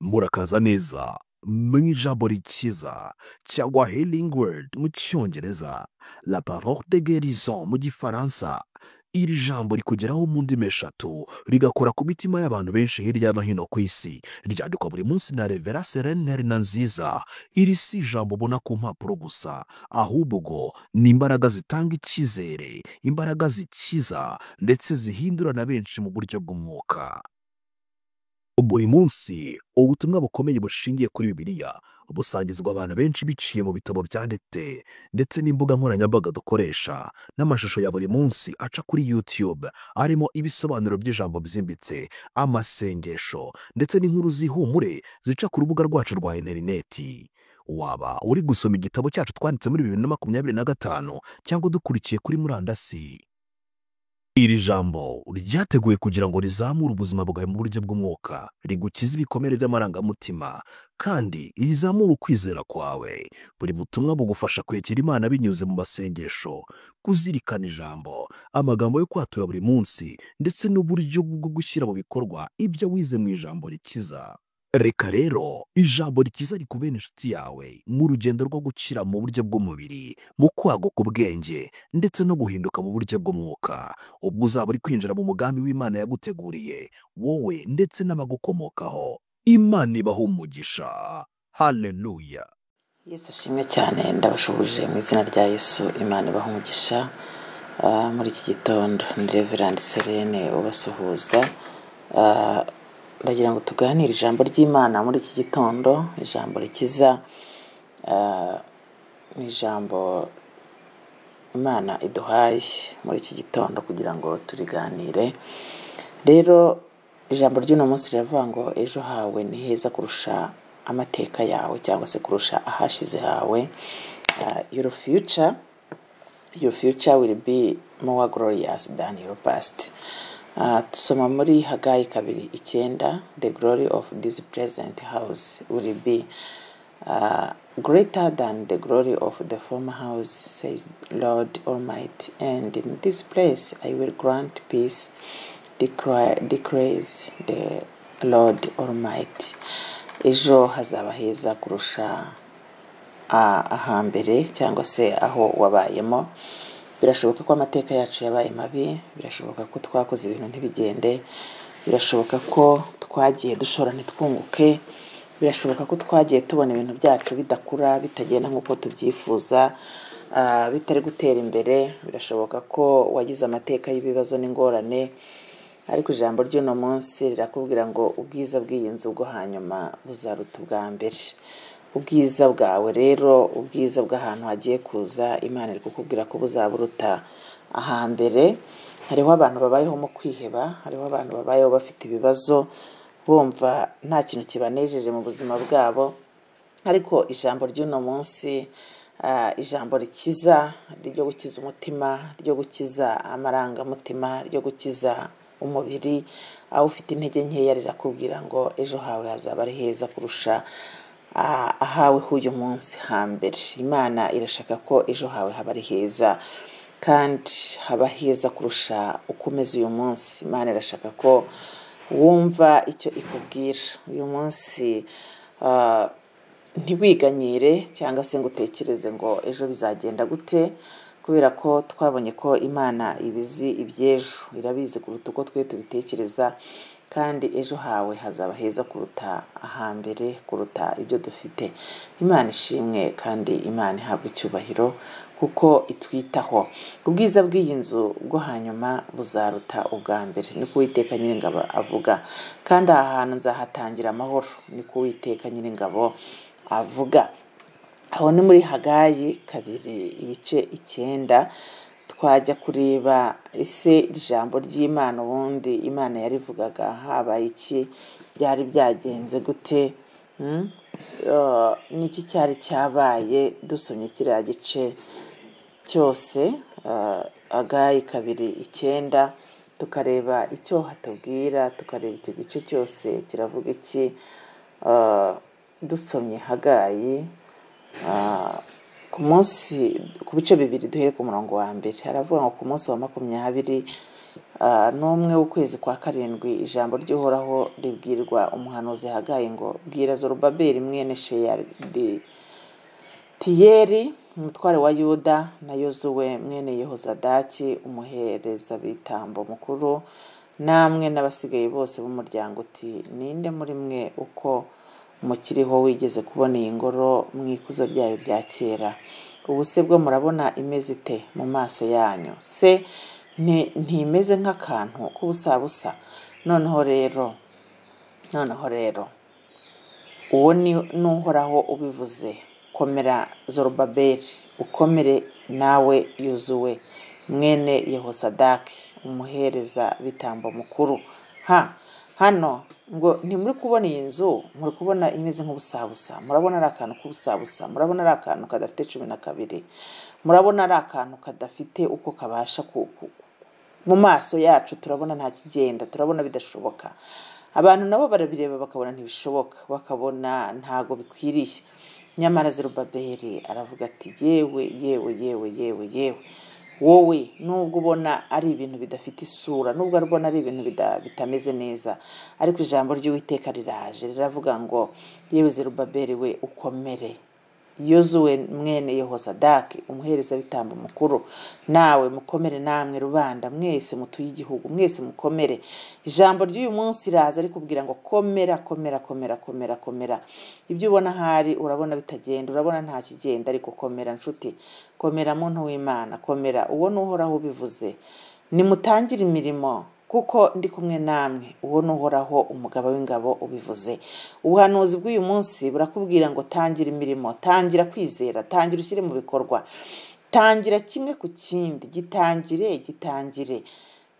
Murakaza neza mu ijambo rikiza cyangwa healing word mu Cyongereza, la parole de guérison mu Gifaransa. Iri jambo rikugeraho mu ndimi eshatu, rigakora ku mitima y'abantu benshi hirya no hino ku isi. Ryandikwa buri munsi na Reverend Serene Nziza. Iri si ijambo ubona ku mpapuro gusa, ahubwo ni imbaraga zitanga icyizere, imbaraga zikiza ndetse zihindura na benshi mu buryo bw'umwuka. Buri munsi ubutumwa bukomeye bushingiye kuri Bibiliya busangizwa abantu benshi biciye mu bitabo byanditse ndetse n'imbuga nkoranyambaga dukoresha, n'amashusho ya buri munsi aca kuri YouTube arimo ibisobanuro by'ijambo byimbitse, amasengesho ndetse n'inkuru z'ihumure zica ku rubuga rwacu rwa interineti. Waba uri gusoma igitabo cyacu twanditse muri 2025 cyangwa dukurikiye kuri murandasi. Iri jambo ryateguwe kugira ngo rizamure ubuzima bwawe mu buryo bw'umwuka, rigukize ibikomere by'amarangamutima kandi rizamure ukwizera kwawe. Buri butumwa bugufasha kwegera Imana binyuze mu masengesho, kuzirikana ijambo, amagambo yo kwatura buri munsi ndetse n'uburyo bwo gushyira mu bikorwa ibyo wize mu ijambo rikiza. Reka rero ijambo rikiza rikubere inshuti yawe mu rugendo rwo gukira mu buryo bw'umubiri, mu kwaguka ubwenge ndetse no guhinduka mu buryo bw'umwuka. Ubwo uzaba uri kwinjira mu mugambi w'Imana yaguteguriye wowe ndetse n'abagukomokaho. Imana ibahe umugisha. Haleluya. Yesu ashimwe cyane, ndabashuhuje mu izina rya Yesu. Imana ibahe umugisha muri iki gitondo. Ni Reverend Serene ubasuhuza. Ndagira ngo tuganire ijambo ry'Imana muri iki gitondo, ijambo rikiza, ni ijambo Imana iduhaye muri iki gitondo kugira ngo turiganire. Rero ijambo ry'uno munsi riravuga ngo ejo hawe ni heza kurusha amateka yawe, cyangwa se kurusha ahashize hawe. Your future will be more glorious than your past. Tusoma muri Hagayi 2:9, the glory of this present house will be greater than the glory of the former house, says Lord Almighty, and in this place I will grant peace, declares the Lord Almighty. Ejo hazaba heza kurusha ahambere cyangwa se aho wabayemo. Birashoboka ko amateka yacu yabaye mabi, birashoboka ko twakoze ibintu ntibigende, birashoboka ko twagiye dushora ntitwunguke, birashoboka ko twagiye tubona ibintu byacu bidakura, bitagenda nk'uko tubyifuza, bitari gutera imbere. Birashoboka ko wagize amateka y'ibibazo n'ingorane, ariko ijambo ry'uno munsi rirakubwira ngo ubwiza bw'iyi nzu bwo hanyuma buzaruta ubwa mbere. Ubwiza bwawe rero, ubwiza bw'ahantu hagiye kuza, Imana iri kukubwira ko buzaburuta ahambere. Hariho abantu babayeho mu kwiheba, hariho abantu babayeho bafite ibibazo, bumva nta kintu kibanejeje mu buzima bwabo, ariko ijambo ry'uno munsi, ijambo rikiza, ryo gukiza umutima, ryo gukiza amarangamutima, ryo gukiza umubiri, aho ufite intege nkeya, rirakubwira ngo ejo hawe hazaba ari heza kurusha ahawe h'uyu munsi hambere. Imana irashaka ko ejo hawe haba ari heza, kandi haba heza kurusha uko umeze uyu munsi. Imana irashaka ko wumva icyo ikubwira uyu munsi, ntiwiganyire cyangwa se ngo utekereze ngo ejo bizagenda gute, kubera ko twabonye ko Imana ibizi iby'ejo, irabizi kuruta uko twe tubitekereza, kandi ejo hawe hazaba heza kuruta ahambere, kuruta ibyo dufite. Imana ishimwe kandi Imana ihabwe icyubahiro kuko itwitaho. Ubwiza bw'iyi nzu bwo hanyuma buzaruta ubwa mbere, niko Uwiteka Nyiringabo avuga, kandi aha hantu nzahatangira amahoro, niko Uwiteka Nyiringabo avuga. Aho ni muri Hagayi 2:9. Twajya kureba ese ijambo ry'Imana ubundi Imana yarivugaga habaye iki, byari byagenze gute, niki cyari cyabaye. Dusomye kiriya gice cyose, Hagayi 2:9, tukareba icyo hatubwira, tukareba icyo gice cyose kiravuga iki. Dusomye Hagayi ku munsi, ku bice bibiri, duhere ku murongo wa mbere, haravuga ngo ku munsi wa 20 n'umwe w'ukwezi kwa karindwi, ijambo ry'Uhoraho ribwirwa umuhanuzi Hagayi ngo: bwira Zorobabeli mwene Sheyaltiyeli umutware wa Yuda na Yozuwe mwene Yehozadaki umuherezabitambo mukuru, namwe n'abasigaye bose b'umuryango uti: ninde muri mwe uko mukiriho wigeze kubona iyi ngoro mu ikuzo ryayo rya kera? Ubu se bwo murabona imeze ite mu maso yanyu? Se ntimeze nk'akantu k'ubusabusa? Noneho rero uwo ni n'Uhoraho ubivuze. Komera Zorobabeli, ukomere nawe Yozuwe mwene Yehosadaki umuhereza bitambo mukuru. Hano ngo ntimuri kubona iyi nzu, muri kubona imeze nk'ubusabusa, murabona ari akantu k'ubusabusa, murabona ari akantu kadafite 12, murabona ari akantu kadafite uko kabasha mu maso yacu turabona nta kigenda, turabona bidashoboka. Abantu nabo barabireba bakabona ntibishoboka, bakabona ntago bikwiriye. Nyamara Zerubabeli aravuga ati: yewe yewe yewe yewe yewe, wowe nubwo ubona ari ibintu bidafite isura, nubwo ubona ari ibintu bitameze neza, ariko ijambo ry'Uwiteka riraje riravuga ngo: yewe Zerubabeli we, ukomere. Yozuwe mwene Yehosadaki umuherezabitambo mukuru, nawe mukomere, namwe rubanda mwese mutuye igihugu, mwese mukomere. Ijambo ry'uyu munsi raza rikubwira ngo komera, komera, komera, komera, komera. Ibyo ubona hari urabona bitagenda, urabona nta kigenda, ariko komera nshuti, komera muntu w'Imana, komera. Uwo n'Uhoraho ubivuze. Nimutangire imirimo kuko ndi kumwe namwe. Uwo n'Uhoraho umugaba w'ingabo ubivuze. Ubuhanuzi bw'uyu munsi burakubwira ngo tangira imirimo, tangira kwizera, tangira ushyire mu bikorwa, tangira kimwe ku kindi, gitangire, gitangire,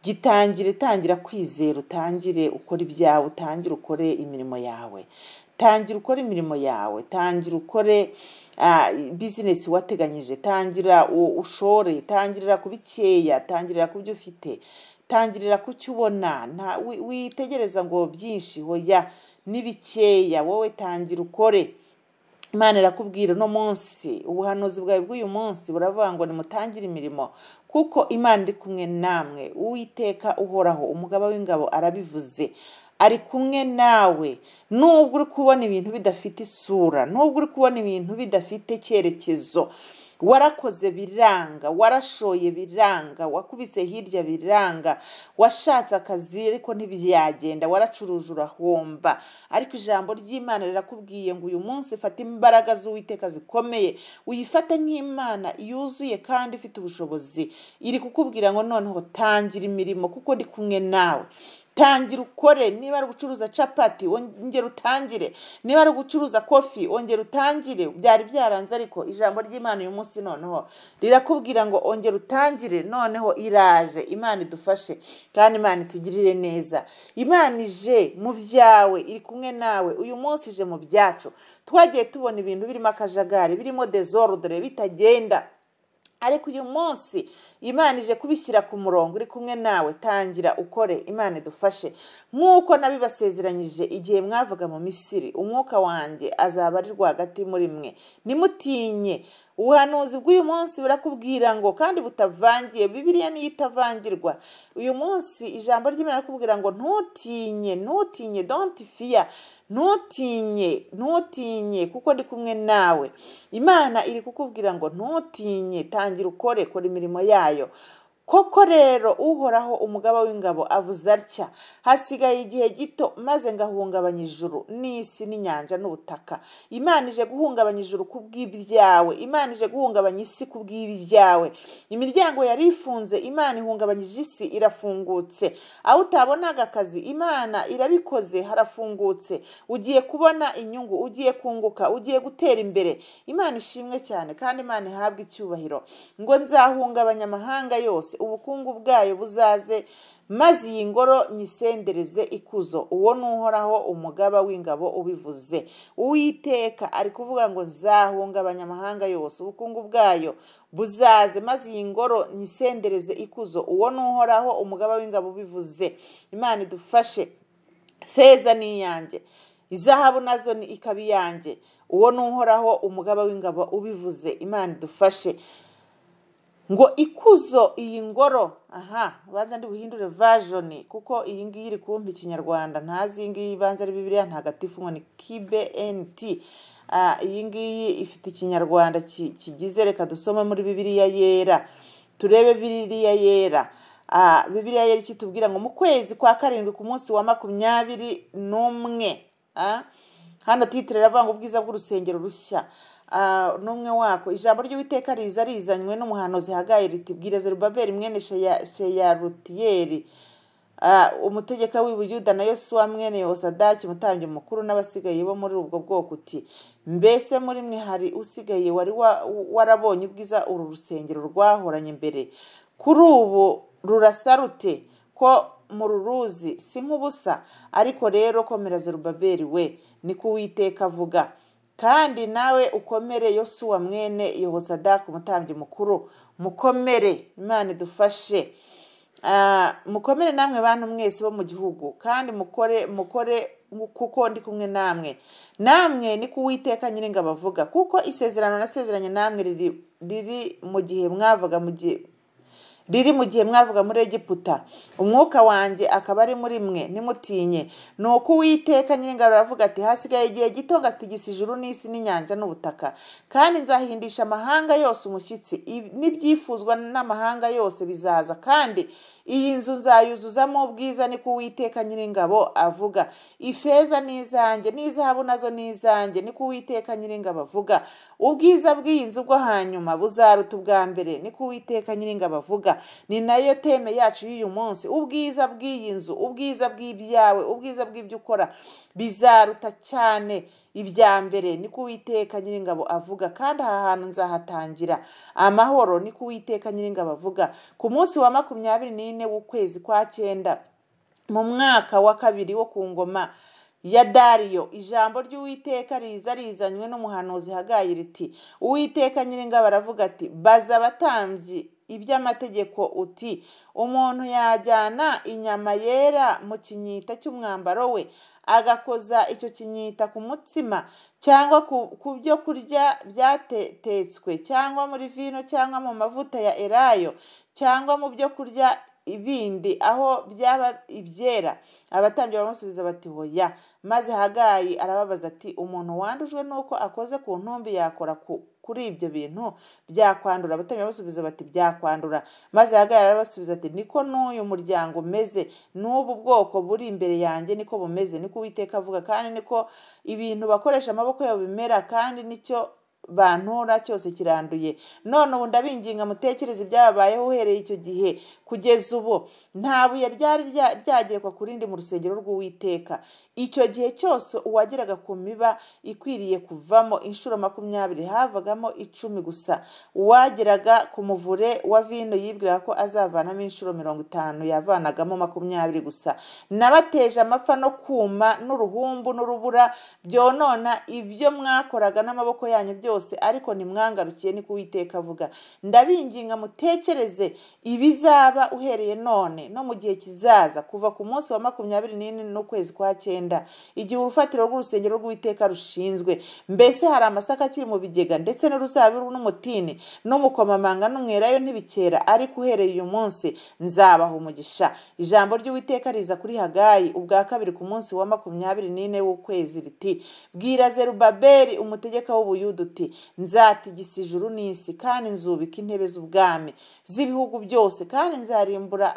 gitangire, tangira kwizera, utangire ukore ibyawe, utangire ukore imirimo yawe, tangira ukore imirimo yawe, tangira ukore business wateganyije, tangira ushore, tangirira ku bikeya, tangirira ku byo ufite, tangirira ku cyo ubona, witegereza ngo byinshi, hoya n'ibikeya, wowe tangira ukore. Imana irakubwira uno munsi, ubuhanuzi bwawe bw'uyu munsi buravuga ngo nimutangire imirimo kuko Imana iri kumwe namwe. Uwiteka Uhoraho umugaba w'ingabo arabivuze, ari kumwe nawe. Nubwo uri kubona ibintu bidafite isura, nubwo uri kubona ibintu bidafite icyerekezo, warakoze biranga, warashoye biranga, wakubise hirya biranga, washatse akazi ariko ntibyagenda, waracuruje urahomba, ariko ijambo ry'Imana rirakubwiye ngo uyu munsi fata imbaraga z'Uwiteka zikomeye, uyifate nk'Imana yuzuye kandi ifite ubushobozi. Iri kukubwira ngo noneho tangira imirimo kuko ndi kumwe nawe. Tangira ukore, niba ari gucuruza capati ongera utangire, niba ari gucuruza kofi ongera utangire. Byari byaranze ariko ijambo ry'Imana uyu munsi noneho rirakubwira ngo ongera utangire, noneho iraje. Imana idufashe kandi Imana itugirire neza. Imana ije mu byawe, iri kumwe nawe uyu munsi, ije mu byacu. Twagiye tubona ibintu birimo akajagari, birimo desordre, bitagenda, ariko uyu munsi Imana ije kubishyira ku murongo, iri kumwe nawe. Tangira ukore, Imana idufashe. Nk'uko nabibasezeranyije igihe mwavaga mu Misiri, umwuka wanjye azaba ari rwagati muri mwe, nimutinye. Ubuhanuzi bw'uyu munsi burakubwira ngo, kandi butavangiye, Bibiliya niyo itavangirwa. Uyu munsi ijambo ry'Imana rirakubwira ngo ntutinye, ntutinye, don't fear, ntutinye, ntutinye kuko ndi kumwe nawe. Imana iri kukubwira ngo ntutinye, tangira ukore, kora imirimo yayo. Koko rero Uhoraho umugaba w'ingabo avuze atya: hasigaye igihe gito maze ngahungabanya ijuru n'isi n'inyanja n'ubutaka. Imana ije guhungabanya ijuru kubw'ibyawe, Imana ije guhungabanya isi kubw'ibyawe. Imiryango yari ifunze, Imana ihungabanyije isi irafungutse. Aho utabonaga akazi, Imana irabikoze, harafungutse. Ugiye kubona inyungu, ugiye kunguka, ugiye gutera imbere. Imana ishimwe cyane kandi Imana ihabwe icyubahiro. Ngo nzahungabanya amahanga yose, ubukungu bwayo buzaze, maze iyi ngoro nyisendereze ikuzo. Uwo n'Uhoraho umugaba w'ingabo ubivuze. Uwiteka ari kuvuga ngo nzahungabanya amahanga yose, ubukungu bwayo buzaze, maze iyi ngoro nyisendereze ikuzo. Uwo n'Uhoraho umugaba w'ingabo ubivuze. Imana idufashe. Feza ni iyanjye, izahabu nazo ni ikaba iyanjye. Uwo n'Uhoraho umugaba w'ingabo ubivuze. Imana idufashe. Ngo ikuzo iyi ngoro, aha banza ndi buhindure version kuko iyi ngiyi iri kumpa ikinyarwanda ntazi, iyi ngiyi banza ari Bibiliya ntagatifu ngo ni KBNT. Iyi ngiyi ifite ikinyarwanda kigize. Reka dusome muri Bibiliya yera, turebe Bibiliya yera. Bibiliya yera ikitubwira ngo mu kwezi kwa karindwi ku munsi wa 21. Hano titre iravuga ngo ubwiza bw'urusengero rushya. N'umwe wako ijambo ry'Uwiteka riza rizanywe n'umuhanuzi Hagayi riti: bwira Zerubabeli mwene Sheyalutiyeli umutegeka w'i Buyuda na Yosuwa mwene Yehosadaki umutambyi mukuru n'abasigaye bo muri ubwo bwoko uti: mbese muri mwe hari usigaye wari warabonye ubwiza uru rusengero rwahoranye mbere? Kuri ubu rurasa rute ko mu ruruzi? Si nk'ubusa? Ariko rero komera Zerubabeli we, niko Uwiteka avuga, kandi nawe ukomere Yosuwa mwene Yehosadaki umutambyi mukuru. Mukomere, Imana idufashe. Mukomere namwe bantu mwese bo mu gihugu, kandi mukore mukore kuko ndi kumwe namwe, namwe niko Uwiteka Nyiringabo avuga. Kuko isezerano nasezeranye namwe riri mu gihe mwavaga mu gihe riri mu gihe mwavuga muri Egiputa, umwuka wanjye akaba ari muri mwe, ntimutinye. Nuko Uwiteka Nyiringabo aravuga ati: hasigaye igihe gito ngatigisa ijuru n'isi n'inyanja n'ubutaka, kandi nzahindisha amahanga yose umushyitsi, n'ibyifuzwa n'amahanga yose bizaza, kandi iyi nzu nzayuzuzamo ubwiza, niko Uwiteka Nyiringabo avuga. Ifeza ni izanjye n'izahabu nazo ni izanjye, niko Uwiteka Nyiringabo avuga. Ubwiza bw'iyi nzu bwo hanyuma buzaruta ubwa mbere, niko Uwiteka Nyiringabo avuga. Ni nayo teme yacu y'uyu munsi. Ubwiza bw'iyi nzu, ubwiza bw'ibyawe, ubwiza bw'ibyo ukora bizaruta cyane ibya mbere, niko Uwiteka Nyiringabo avuga. Kandi aha hantu nzahatangira amahoro, niko Uwiteka Nyiringabo avuga. Ku munsi wa 24 w'ukwezi kwa 9 mu mwaka wa 2 wo ku ngoma ya Dariyo, ijambo ry'Uwiteka riza rizanywe n'umuhanuzi Hagayi riti: Uwiteka Nyiringabo aravuga ati: baza abatambyi iby'amategeko uti: umuntu yajyana inyama yera mu kinyita cy'umwambaro we, agakoza icyo kinyita ku mutsima cyangwa ku byo kurya byatetswe, cyangwa muri vino, cyangwa mu mavuta ya elayo, cyangwa mu byo kurya ibindi, aho byaba ibyera? Abatambyi baramusubiza bati: hoya. Maze Hagayi arababaza ati: umuntu wandujwe nuko akoze ku ntumbi yakora kuri ibyo bintu byakwandura? Abatambyi baramusubiza bati: byakwandura. Maze Hagayi arabasubiza ati: niko n'uyu muryango umeze, n'ubu bwoko buri imbere yanjye niko bumeze, niko Uwiteka avuga, kandi niko ibintu bakoresha amaboko yabo bimera, kandi nicyo bantura cyose kiranduye. None ubu ndabinginga mutekereze ibyababayeho uhereye icyo gihe kugeza ubu. Nta buye ryari ryagerekwa ku rindi mu rusengero rw'Uwiteka. Icyo gihe cyose uwageraga ku miba ikwiriye kuvamo inshuro 20 havagamo 10 gusa. Uwageraga ku muvure wa vino yibwiraga ko azavanamo inshuro 50 yavanagamo 20 gusa. Nabateje amapfa no kuma n'uruhumbu n'urubura byonona ibyo mwakoraga n'amaboko yanyu byose, ariko ntimwangarukiye, niko Uwiteka avuga. Ndabinginga mutekereze ibizaba uhereye none no mu gihe kizaza, kuva ku munsi wa 24 n'ukwezi kwa 9, igihe urufatiro rw'urusengero rw'Uwiteka rushinzwe. Mbese hari amasaka akiri mu bigega, ndetse n'uruzabibu n'umutini n'umukomamanga n'umwelayo ntibikera, ariko uhereye uyu munsi nzabaha umugisha. Ijambo ry'Uwiteka riza kuri Hagayi ubwa kabiri ku munsi wa 24 w'ukwezi riti: bwira Zerubabeli umutegeka w'Ubuyuda uti: nzatigisa ijuru n'isi, kandi nzubika intebe z'ubwami z'ibihugu byose, kandi nzarimbura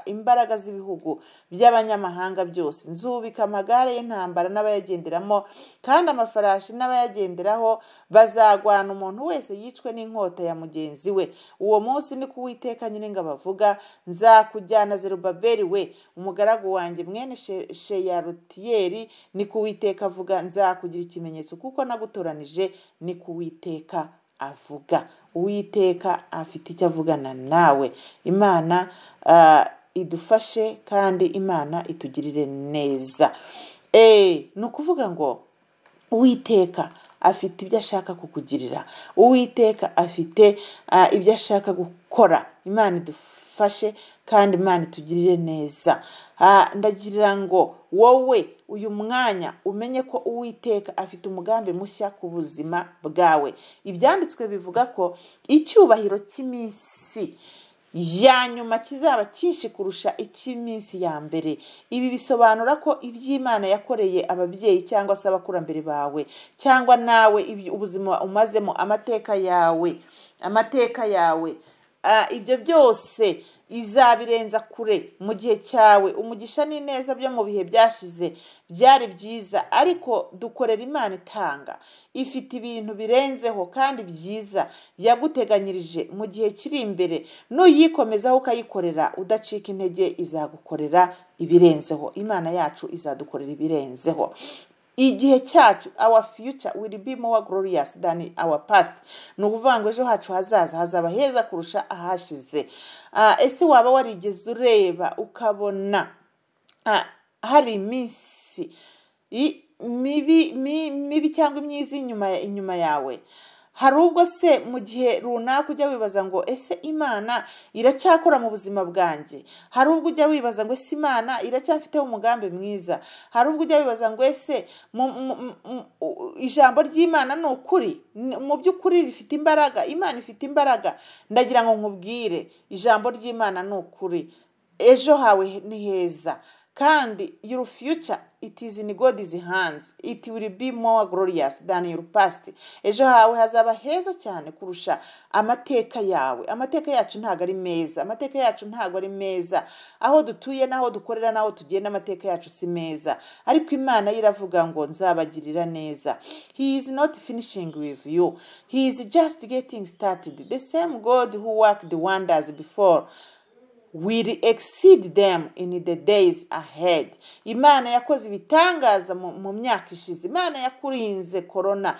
imbaraga z'ibihugu by'abanyamahanga byose. Nzubika amagare y'intambara n'abayagenderamo, kandi amafarashi n'abayagenderaho bazagwana, umuntu wese yicwe n'inkota ya mugenzi we. Uwo munsi niko Uwiteka Nyiringabo avuga, nzakujyana Zerubabeli we, umugaragu wanjye mwene Sheyalutiyeli, niko Uwiteka avuga, nzakugira ikimenyetso kuko nagutoranije, niko Uwiteka avuga. Uwiteka afite icyo avugana nawe. Imana idufashe kandi Imana itugirire neza. Ni ukuvuga ngo Uwiteka afite ibyo ashaka kukugirira, Uwiteka afite ibyo ashaka gukora. Imana idufashe kandi Imana itugirire neza. Ndagira ngo wowe uyu mwanya umenye ko Uwiteka afite umugambi mushya ku buzima bwawe. Ibyanditswe bivuga ko icyubahiro cy'iminsi ya nyuma kizaba cyinshi kurusha icy'iminsi ya mbere. Ibi bisobanura ko iby'Imana yakoreye ababyeyi cyangwa se abakurambere bawe, cyangwa nawe ubuzima umazemo, amateka yawe, ibyo byose izabirenza kure mu gihe cyawe. Umugisha n'ineza byo mu bihe byashize byari byiza, ariko dukorera Imana itanga, ifite ibintu birenzeho kandi byiza yaguteganyirije mu gihe kiri imbere. Nuyikomezaho ukayikorera udacika intege, izagukorera ibirenzeho. Imana yacu izadukorera ibirenzeho. Igihe cyacu, our future will be more glorious than our past. Ni ukuvuga ngo ejo hacu hazaza hazaba heza kurusha ahashize. Ese waba warigeze ureba ukabona hari iminsi mibi cyangwa imyiza inyuma yawe? Hari ubwo se mu gihe runaka ujya wibaza ngo ese Imana iracyakora mu buzima bwanjye? Hari ubwo ujya wibaza ngo ese Imana iracyafiteho umugambi mwiza? Hari ubwo ujya wibaza ngo ese ijambo ry'Imana ni ukuri? Mu by'ukuri rifite imbaraga, Imana ifite imbaraga. Ndagira ngo nkubwire, ijambo ry'Imana ni ukuri. Ejo hawe ni heza, kandi your future, it is in God's hands, it will be more glorious than your past. Ejo hawe hazaba heza cyane kurusha amateka yawe. Amateka yacu ntago ari meza, amateka yacu ntago ari meza. Aho dutuye n'aho dukorera n'aho tugenda, amateka yacu si meza, ariko Imana iravuga ngo nzabagirira neza. He is not finishing with you, he is just getting started. The same God who worked wonders before will exceed them in the days ahead. Imana yakoze ibitangaza mu myaka ishize. Imana yakurinze corona,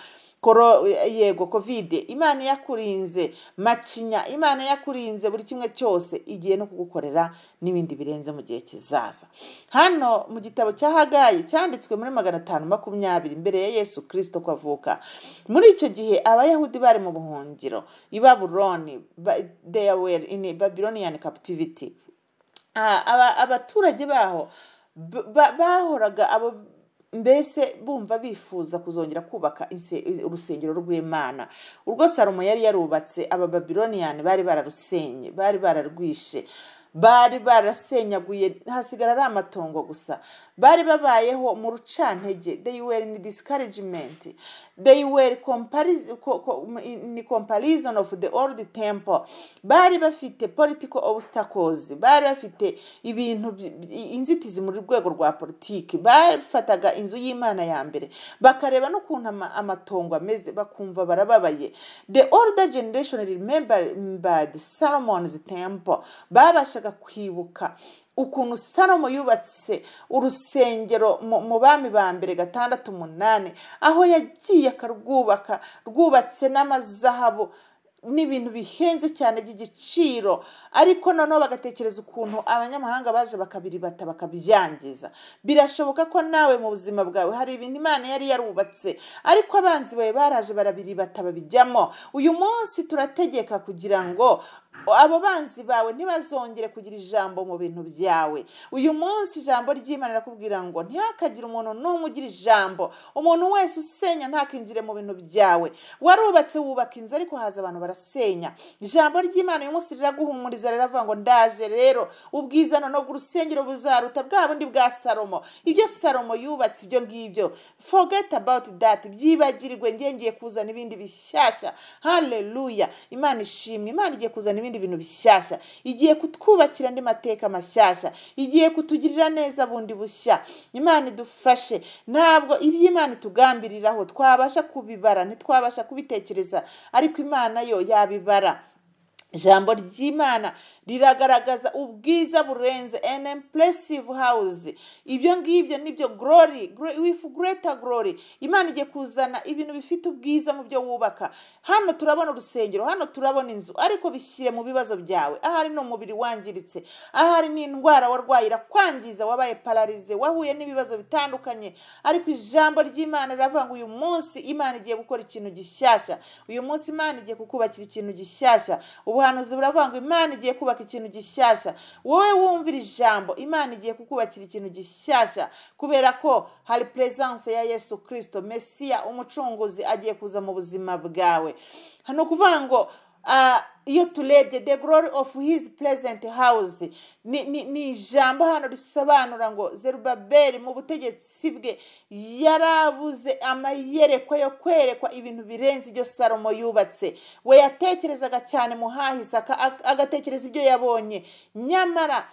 yego covid. Imana yakurinze macinya. Imana yakurinze buri kimwe cyose, igiye no kugukorera n'ibindi birenze mu gihe kizaza. Hano mu gitabo cya Hagayi cyanditswe muri 520 mbere ya Yesu Kristo kwavuka. Muri icyo gihe Abayahudi bari mu buhungiro i Babuloni, they were in Babylonian captivity. Abaturage baho bahoraga abo mbese bumva bifuza kuzongera kubaka urusengero rw'Imana. Urwo Salomo yari yarubatse, aba Babylonian bari bararusenye, bari bararwishe, bari barasenyaguye, hasigara ari amatongo gusa. Bari babayeho mu rucantege, they were in discouragement, they were in comparison of the old temple. Bari bafite political obstacles, bari bafite ibintu inzitizi mu rwego rwa politiki. Bafataga inzu y'Imana ya mbere bakareba n'ukuntu amatongo ameze, bakumva barababaye. The older generation remembered Solomon's temple. Babashaga kwibuka ukuntu Salomo yubatse urusengero mu bami ba mbere 6-8, aho yagiye akarwubaka, rwubatse n'amazahabu n'ibintu bihenze cyane by'igiciro. Ariko noneho bagatekereza ukuntu abanyamahanga baje bakabiribata bakabyangiza. Birashoboka ko nawe mu buzima bwawe hari ibintu Imana yari yarubatse, ariko abanzi bawe baraje barabiribata babijyamo. Uyu munsi turategeka kugira ngo abo banzi bawe ntibazongere kugira ijambo mu bintu byawe. Uyu munsi ijambo ry'Imana rirakubwira ngo ntihakagire umuntu n'umwe ugira ijambo. Umuntu wese usenya ntakinjire mu bintu byawe. Warubatse wubaka inzu, ariko haza abantu barasenya. Ijambo ry'Imana uyu munsi riraguhumuriza, riravuga ngo ndaje rero ubwiza noneho bw'urusengero buzaruta bwa bundi bwa Salomo. Ibyo Salomo yubatse ibyo ngibyo, forget about that, byibagirwe, ngiye kuzana ibindi bishyashya. Haleluya, Imana ishimwe. Imana igiye kuzana ibindi bintu bishyashya, igiye kutwubakira andi mateka mashyashya, igiye kutugirira neza bundi bushya. Imana idufashe. Ntabwo iby'Imana itugambiriraho twabasha kubibara, ntitwabasha kubitekereza, ariko Imana yo yabibara. Ijambo ry'Imana riragaragaza ubwiza burenze, an impressive house. Ibyo ngibyo nibyo glory, with greater glory. Imana igiye kuzana ibintu bifite ubwiza mu byo wubaka. Hano turabona urusengero, hano turabona inzu, ariko bishyire mu bibazo byawe. Ahari ni umubiri wangiritse, ahari ni indwara warwaye irakwangiza, wabaye pararize, wahuye n'ibibazo bitandukanye. Ariko ijambo ry'Imana riravuga ngo uyu munsi Imana igiye gukora ikintu gishyashya. Uyu munsi Imana igiye kukubakira ikintu gishyashya. Ubuhanuzi buravuga ngo Imana igiye kubaka ikintu gishyashya. Wowe wumvira ijambo, Imana igiye kukubakira ikintu gishyashya, kubera ko hari presence ya Yesu Kristo Mesiya umucunguzi agiye kuza mu buzima bwawe. Hano kuvuga ngo iyo turebye the glory of his present house, ni ijambo hano risobanura ngo Zerubabeli mu butegetsi bwe yarabuze amayerekwa yo kwerekwa ibintu birenze ibyo Salomo yubatse. We yatekerezaga cyane mu hahise, agatekereza ibyo yabonye, nyamara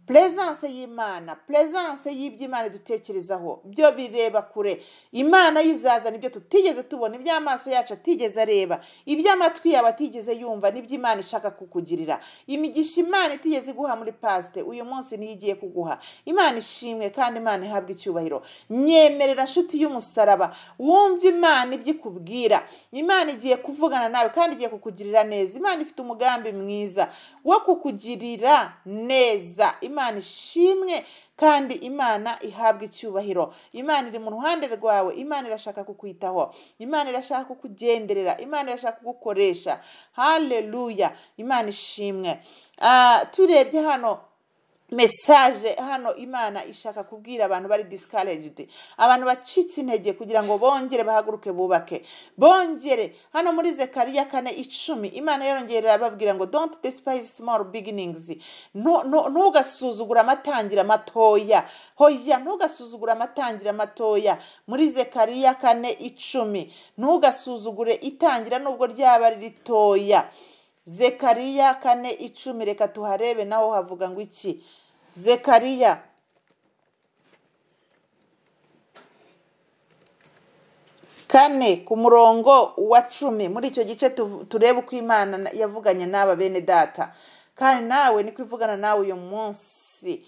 presence y'Imana, presence y'iby'Imana dutekerezaho byo bireba kure. Imana yizazana ibyo tutigeze tubona, iby'amaso yacu atigeze areba, iby'amatwi yawe atigeze yumva, nibyo Imana ishaka kukugirira. Imigisha Imana itigeze iguha muri paste, uyu munsi niyo igiye kuguha. Imana ishimwe kandi Imana ihabwe icyubahiro. Nyemerera nshuti y'umusaraba, wumve Imana ibyo ikubwira. Imana igiye kuvugana nawe kandi igiye kukugirira neza. Imana ifite umugambi mwiza wo kukugirira neza. Imana ishimwe kandi Imana ihabwe icyubahiro. Imana iri mu ruhande rwawe, Imana irashaka kukwitaho, Imana irashaka kukugenderera, Imana irashaka kugukoresha. Haleluya, Imana ishimwe. Turebye hano message hano Imana ishaka kubwira abantu bari discouraged, abantu bacitse intege, kugira ngo bongere bahaguruke bubake, bongere. Hano muri Zekariya 4:10 Imana yarongera ababwira ngo don't despise small beginnings. Ntugasuzugura amatangira matoya. Hoya, ntugasuzugura amatangira matoya. Muri Zekariya 4:10 ntugasuzugure itangira nubwo ryaba ari ritoya. Zekariya 4:10, reka tuharebe naho havuga ngo iki. Zekariya 4 ku murongo wa 10. Muri icyo gice turebe uko Imana yavuganye n'aba bene data, kandi nawe niko ivugana nawe uyu munsi.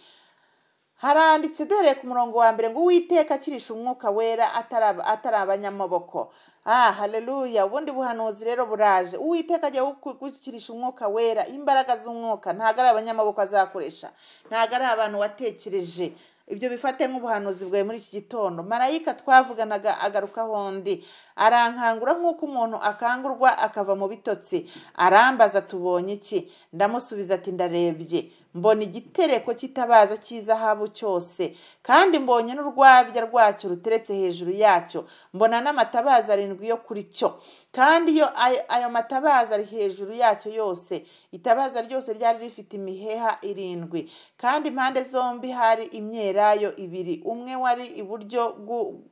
Haranditse dore ku murongo wa mbere ngo Uwiteka akirisha umwuka wera atari abanyamaboko. Haleluya. Ubundi buhanuzi rero buraje. Uwiteka agiye gukirisha umwuka wera, imbaraga z'umwuka. Ntago ari abanyamaboko azakoresha, ntago ari abantu watekereje. Ibyo bifate nk'ubuhanuzi bwawe muri iki gitondo. Marayika twavuganaga agaruka hondi, arankangura nk'uko umuntu akangurwa akava mu bitotsi. Arambaza tubonye iki? Ndamusubiza ati ndarebye, mbona igitereko cy'itabaza cy'izahabu cyose, kandi mbonye n'urwabya rwacyo ruteretse hejuru yacyo, mbona n'amatabaza arindwi yo kuri cyo, kandi iyo ayo matabaza ari hejuru yacyo yose. Itabaza ryose ryari rifite imiheha 7, kandi impande zombi hari imyelayo 2, umwe wari iburyo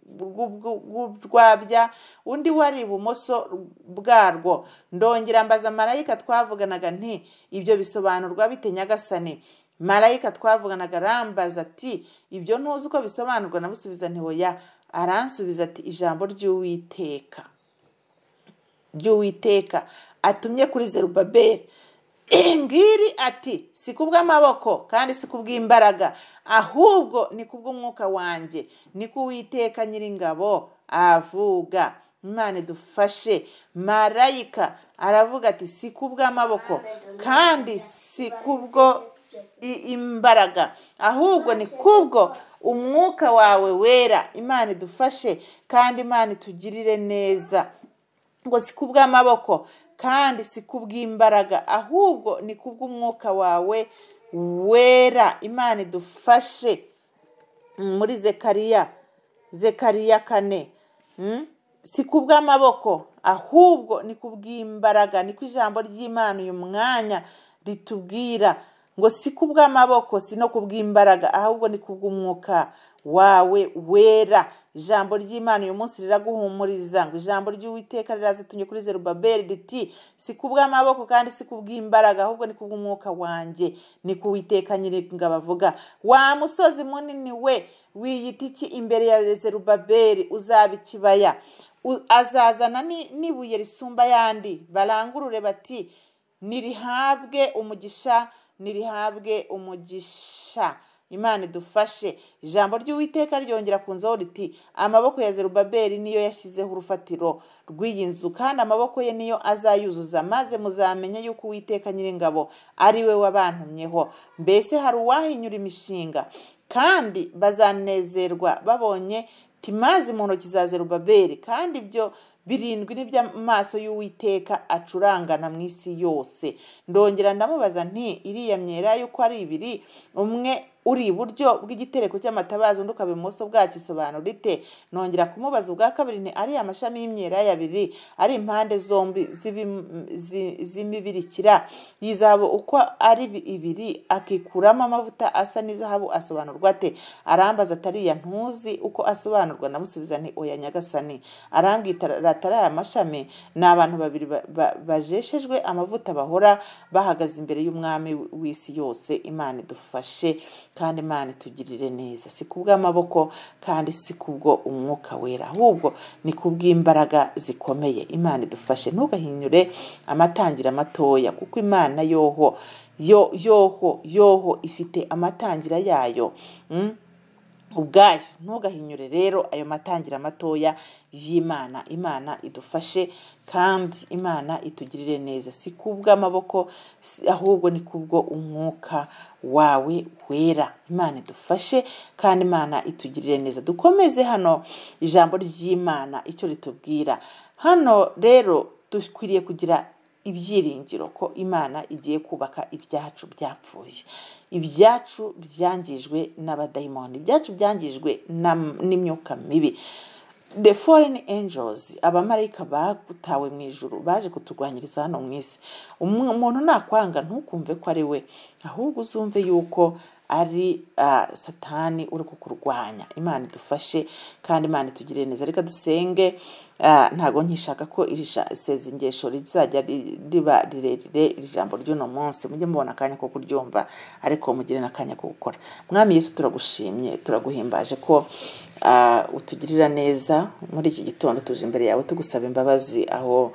bw'urwabya, undi wari ibumoso bwarwo. Ndongera mbaza marayika twavuganaga nti ibyo bisobanurwa bite Nyagasani? Marayika twavuganaga arambaza ati ibyo ntuzi uko bisobanurwa? Namusubiza nti oya. Aransubiza ati ijambo ry'Uwiteka atumye kuri Zerubabeli ngiri ati si kubw'amaboko kandi si kubw'imbaraga, ahubwo ni kubw'umwuka wanjye, ni ko Uwiteka Nyiringabo avuga. Imana idufashe. Marayika aravuga ati si kubw'amaboko kandi si kubwo imbaraga, ahubwo ni kubwo umwuka wawe wera. Imana idufashe kandi Imana itugirire neza. Ngo si kubw'amaboko kandi si kubw'imbaraga, ahubwo ni kubw'umwuka wawe wera. Imana idufashe. Muri Zekariya 4, si kubw'amaboko ahubwo ni kubw'imbaraga. Niko ijambo ry'Imana uyu mwanya ritubwira ngo si kubw'amaboko si no kubw'imbaraga, ahubwo ni kubw'umwuka wawe wera. Ijambo ry'Imana uyu munsi riraguhumuriza ngo ijambo ry'Uwiteka rirazatumye kuri Zerubabeli riti si kubw'amaboko kandi si kubw'imbaraga, ahubwo ni kubw'umwuka wanjye, ni ko Uwiteka Nyiringabo avuga. Wa musozi munini we wiyita iki imbere ya Zerubabeli? Uzaba ikibaya. Azazana n'ibuye risumba yandi, barangurure bati Nirihabwe umugisha, nirihabwe umugisha. Imana idufashe. Ijambo ry'Uwiteka ryongera kunzaho riti: amaboko ya Zerubabeli niyo yashyizeho urufatiro rw'iyi nzu, kandi amaboko ye niyo azayuzuza, maze muzamenye yuko Uwiteka Nyiringabo ari we wabantumyeho. Mbese hari uwahinyura imishinga? Kandi bazanezerwa babonye timazi mu ntoki za Zerubabeli, kandi ibyo birindwi n'iby'amaso y'Uwiteka acurangana mu isi yose. Ndongera ndamubaza nti: iriya myelayo uko ari ibiri, umwe uri iburyo bw'igitereko cy'amatabaza, undi ukaba ibumoso bwacyo, isobanura ite? Nongera kumubaza ubwa kabiri nti: ariya mashami y'imyelayo abiri ari impande zombi z'imibirikira y'izahabu uko ari ibiri, akikuramo amavuta asa n'izahabu, asobanurwa ate? Arambaza atariya ntuzi uko asobanurwa? Ndamusubiza nti: oya nyagasani. Arambwira atari aya mashami ni abantu babiri bajeshejwe amavuta, bahora bahagaze imbere y'umwami w'isi yose. Imana idufashe kandi Imana itugirire neza, si kubw'amaboko kandi si kubwo umwuka wera, ahubwo ni kubw'imbaraga zikomeye. Imana idufashe. Ntugahinyure amatangira matoya, kuko Imana yoho yo yoho yoho ifite amatangira yayo ubwayo. Ntugahinyure rero ayo matangira matoya y'Imana. Imana idufashe kandi Imana itugirire neza, si kubw'amaboko ahubwo ni kubwo umwuka wawe wera. Imana idufashe kandi Imana itugirire neza. Dukomeze hano ijambo ry'Imana icyo ritubwira hano. Rero dukwiriye kugira ibyiringiro ko Imana igiye kubaka ibyacu byapfuye, ibyacu byangijwe n'abadayimoni, ibyacu byangijwe n'imyuka mibi. The foreign angels, abamarayika bagutawe mu ijuru, baje kuturwanyiriza hano mu isi. Umuntu nakwanga ntukumve ko ari we, ahubwo uzumve yuko ari Satani uri kukurwanya. Imana idufashe kandi Imana itugirire neza. Reka dusenge. Ntago nkishaka ko iri sezingesho rizajya riba rirerire. Iri jambo ry'uno munsi mujye mubona akanya ko kuryumva, ariko mugire n'akanya ko gukora. Mwami Yesu, turagushimye, turaguhimbaje ko utugirira neza. Muri iki gitondo tuje imbere yawe tugusaba imbabazi aho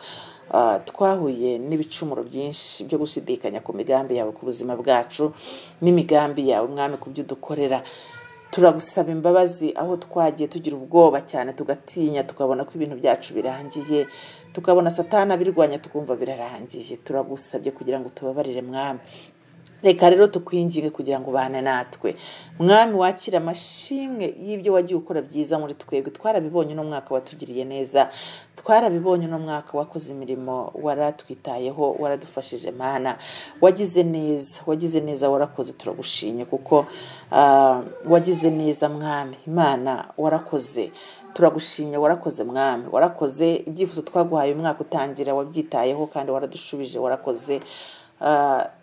twahuye n'ibicumuro byinshi byo gushidikanya ku migambi yawe ku buzima bwacu n'imigambi yawe Mwami ku byo udukorera. Turagusaba imbabazi aho twagiye tugira ubwoba cyane, tugatinya, tukabona ko ibintu byacu birangiye, tukabona Satani abirwanya, tukumva birarangiye. Turagusabye kugira ngo tubabarire Mwami. Reka rero tukwinginge kugira ngo ubane natwe Mwami, wakire amashimwe y'ibyo wagiye ukora byiza muri twebwe. Twarabibonye uno mwaka watugiriye neza, twarabibonye uno mwaka wakoze imirimo, waratwitayeho, waradufashije Mana, wagize neza, wagize neza, warakoze, turagushimye kuko wagize neza Mwami Imana, warakoze, turagushimye, warakoze Mwami, warakoze. Ibyifuzo twaguhaye umwaka utangira wabyitayeho kandi waradushubije, warakoze.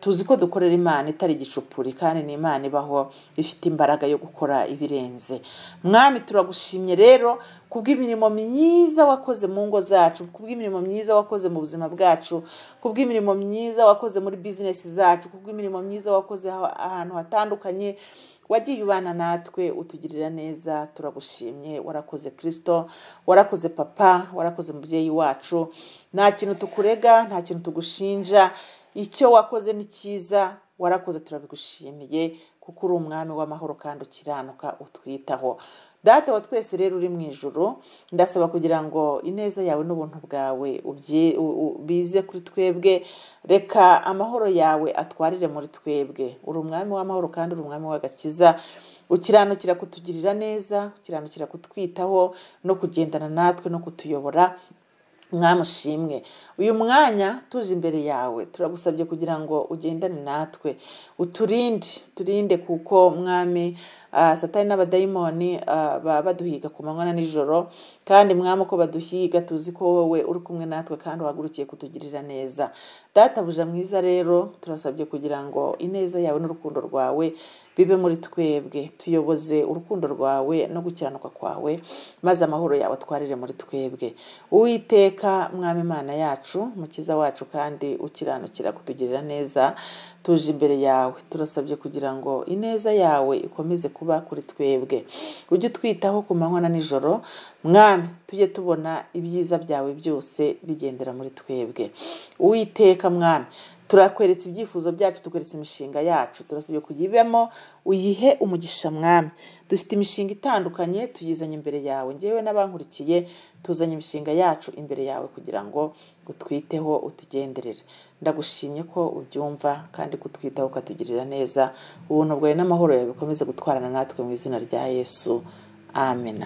Tuzi ko dukorera Imana itari igicupuri, kandi ni Imana ibaho ifite imbaraga yo gukora ibirenze. Mwami, turagushimye rero kubw'imirimo myiza wakoze mu ngo zacu, kubw'imirimo myiza wakoze mu buzima bwacu, kubw'imirimo myiza wakoze muri bizinesi zacu, kubw'imirimo myiza wakoze ahantu hatandukanye. Wagiye ubana natwe utugirira neza, turagushimye, warakoze Kristo, warakoze Papa, warakoze mubyeyi wacu. Nta kintu tukurega, nta kintu tugushinja, icyo wakoze ni cyiza, warakoze, turabigushimiye, kuko uri umwami w'amahoro kandi ukiranuka utwitaho. Data wa twese rero uri mu ijuru, ndasaba kugira ngo ineza yawe n'ubuntu bwawe bize kuri twebwe. Reka amahoro yawe atwarire muri twebwe. Uri umwami w'amahoro kandi uri umwami w'agakiza, ukiranukira kutugirira neza, ukiranukira kutwitaho no kugendana natwe no kutuyobora. Mwamushimwe, uyu mwanya tuje imbere yawe, turagusabye kugira ngo ugendane natwe, uturinde, turinde, kuko Mwami Satani n'abadayimoni baba baduhiga ku manywa na nijoro, kandi Mwami uko baduhiga tuzi ko wowe uri kumwe natwe kandi uhagurukiye kutugirira neza. Databuja mwiza rero, turasabye kugira ngo ineza yawe n'urukundo rwawe bibe muri twebwe, tuyoboze urukundo rwawe no gukiranuka kwawe, maze amahoro yawe atwarire muri twebwe. Uwiteka Mwami Imana yacu, mukiza wacu kandi ukiranukira kutugirira neza, tuje imbere yawe, turasabye kugira ngo ineza yawe ikomeze kuba kuri twebwe, ujye utwitaho ku manywa na nijoro. Mwami, tujye tubona ibyiza byawe byose bigendera muri twebwe. Uwiteka Mwami, turakweretse ibyifuzo byacu, tukweretse imishinga yacu, turasabye kuyibemo, uyihe umugisha Mwami. Dufite imishinga itandukanye tuyizanye imbere yawe, njyewe n'abankurikiye tuzanye imishinga yacu imbere yawe kugira ngo utwiteho, utugenderere. Ndagushimye ko ubyumva kandi kutwitaho ukatugirira neza. Ubuntu bwawe n'amahoro yawe bikomeze gutwarana natwe mu izina rya Yesu, amena.